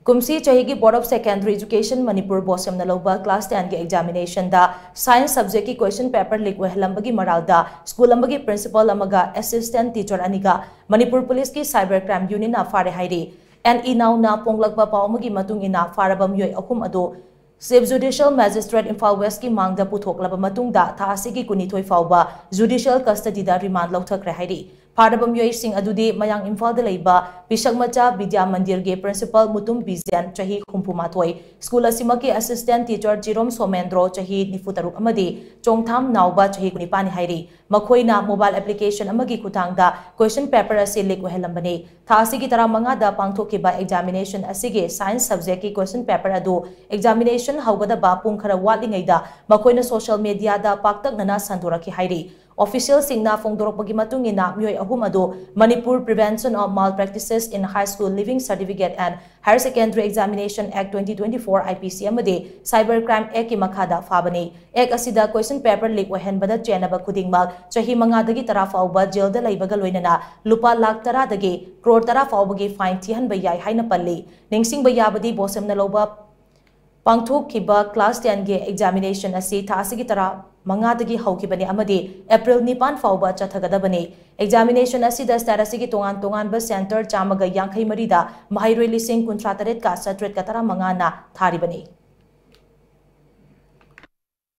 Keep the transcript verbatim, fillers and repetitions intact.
ꯀꯨꯝꯁꯤ ꯆꯍꯤꯒꯤ Board of Secondary Education Manipur ꯕꯣꯁꯦꯝꯅ ꯂꯧꯕ class ten ꯒꯤ examination ꯗ science subject ꯀꯤ question paper leak ꯑꯣꯏꯍꯜꯂꯝꯕꯒꯤ ꯃꯔꯥꯜꯗ school ꯑꯃꯒꯤ principal ꯑꯃꯒ assistant teacher ꯑꯅꯤꯒ ꯃꯅꯤꯄꯨꯔ ꯄꯨꯂꯤꯁꯀꯤ cyber crime unit ꯅ ꯐꯥꯔꯦ ꯍꯥꯏꯔꯤ꯫ ꯑꯦꯟ ꯏꯅꯥꯎꯅ ꯐꯣꯡꯂꯛꯄ ꯄꯥꯎ ꯑꯃꯒꯤ ꯃꯇꯨꯡ ꯏꯟꯅ ꯐꯥꯔꯕ ꯃꯤꯑꯣꯏ ꯑꯍꯨꯝ ꯑꯗꯨ Chief Judicial Magistrate Imphal West ꯀꯤ ꯃꯥꯡꯗ ꯄꯨꯊꯣꯛꯂꯕ ꯃꯇꯨꯡꯗ ꯊꯥ ꯑꯁꯤꯒꯤ ꯀꯨꯟꯅꯤꯊꯣꯏ ꯐꯥꯎꯕ judicial custody ꯗ remand ꯂꯧꯊꯈ꯭ꯔꯦ ꯍꯥꯏꯔꯤ꯫ ꯐꯥꯔꯕ ꯃꯤꯑꯣꯏꯁꯤꯡ ꯑꯗꯨꯗꯤ ꯃꯌꯥꯡ ꯏꯝꯐꯥꯜꯗ ꯂꯩꯕ ꯄꯤꯁꯛ ꯃꯆꯥ ꯕꯤꯗ꯭ꯌꯥ ꯃꯟꯗꯤꯔꯒꯤ principal ꯃꯨꯇꯨꯝ ꯕꯤꯖꯦꯟ, ꯆꯍꯤ ꯍꯨꯝꯐꯨ ꯃꯥꯊꯣꯏ, school ꯑꯁꯤꯃꯛꯀꯤ assistant teacher ꯆꯤꯔꯣꯝ ꯁꯣꯃꯦꯟꯗ꯭ꯔꯣ, ꯆꯍꯤ ꯅꯤꯐꯨ ꯇꯔꯨꯛ, ꯑꯃꯗꯤ ꯆꯣꯡꯊꯥꯝ ꯅꯥꯎꯕ, ꯆꯍꯤ ꯀꯨꯟꯅꯤꯄꯥꯟꯅꯤ ꯍꯥꯏꯔꯤ꯫ ꯃꯈꯣꯏꯅ mobile application ꯑꯃꯒꯤ ꯈꯨꯠꯊꯥꯡꯗ question paper ꯑꯁꯤ leak ꯑꯣꯏꯍꯜꯂꯝꯕꯅꯤ꯫ ꯊꯥ ꯑꯁꯤꯒꯤ ꯇꯔꯥꯃꯉꯥꯗ ꯄꯥꯡꯊꯣꯛꯈꯤꯕ examination ꯑꯁꯤꯒꯤ science subject ꯀꯤ question paper ꯑꯗꯨ examination ꯍꯧꯒꯗꯕ ꯄꯨꯡ ꯈꯔ ꯋꯥꯠꯂꯤꯉꯩꯗ ꯃꯈꯣꯏꯅ social media ꯗ ꯄꯥꯛꯇꯛꯅꯅ ꯁꯟꯗꯣꯔꯛꯈꯤ ꯍꯥꯏꯔꯤ꯫ Official ꯁꯤꯡꯅ ꯐꯣꯡꯗꯣꯔꯛꯄꯒꯤ ꯃꯇꯨꯡ ꯏꯟꯅ ꯃꯤꯑꯣꯏ ꯑꯍꯨꯝ ꯑꯗꯨ Manipur Prevention of Malpractices in High School Leaving Certificate and Higher Secondary Examination Act twenty twenty-four, I P C, ꯑꯃꯗꯤ Cyber Crime Act ꯀꯤ ꯃꯈꯥꯗ ꯐꯥꯕꯅꯤ꯫ Act ꯑꯁꯤꯗ question paper leak ꯑꯣꯏꯍꯟꯕꯗ ꯆꯦꯟꯅꯕ ꯈꯨꯗꯤꯡꯃꯛ ꯆꯍꯤ ꯃꯉꯥꯗꯒꯤ ꯇꯔꯥ ꯐꯥꯎꯕ jail ꯗ ꯂꯩꯕꯒ ꯂꯣꯏꯅꯅ ꯂꯨꯄꯥ ꯂꯥꯈ ꯇꯔꯥꯗꯒꯤ ꯀ꯭ꯔꯣꯔ ꯇꯔꯥ ꯐꯥꯎꯕꯒꯤ fine ꯊꯤꯍꯟꯕ ꯌꯥꯏ ꯍꯥꯏꯅ ꯄꯜꯂꯤ꯫ ꯅꯤꯡꯁꯤꯡꯕ ꯌꯥꯕꯗꯤ, ꯕꯣꯁꯦꯝꯅ ꯂꯧꯕ ꯄꯥꯡꯊꯣꯛꯈꯤꯕ class ten ꯒꯤ examination ꯑꯁꯤ ꯊꯥ ꯑꯁꯤꯒꯤ ꯇꯔꯥ ꯃꯉꯥꯗꯒꯤ ꯍꯧꯈꯤꯕꯅꯤ ꯑꯃꯗꯤ April ꯅꯤꯄꯥꯟ ꯐꯥꯎꯕ ꯆꯠꯊꯒꯗꯕꯅꯤ꯫ Examination ꯑꯁꯤꯗ state ꯑꯁꯤꯒꯤ ꯇꯣꯉꯥꯟ ꯇꯣꯉꯥꯟꯕ center ꯆꯥꯝꯃꯒ ꯌꯥꯡꯈꯩ ꯃꯔꯤꯗ ꯃꯍꯩꯔꯣꯏ ꯂꯤꯁꯤꯡ ꯀꯨꯟꯊ꯭ꯔꯥ ꯇꯔꯦꯠꯀ ꯆꯥꯇ꯭ꯔꯦꯠꯀ ꯇꯔꯥꯃꯉꯥꯅ ꯊꯥꯔꯤꯕꯅꯤ꯫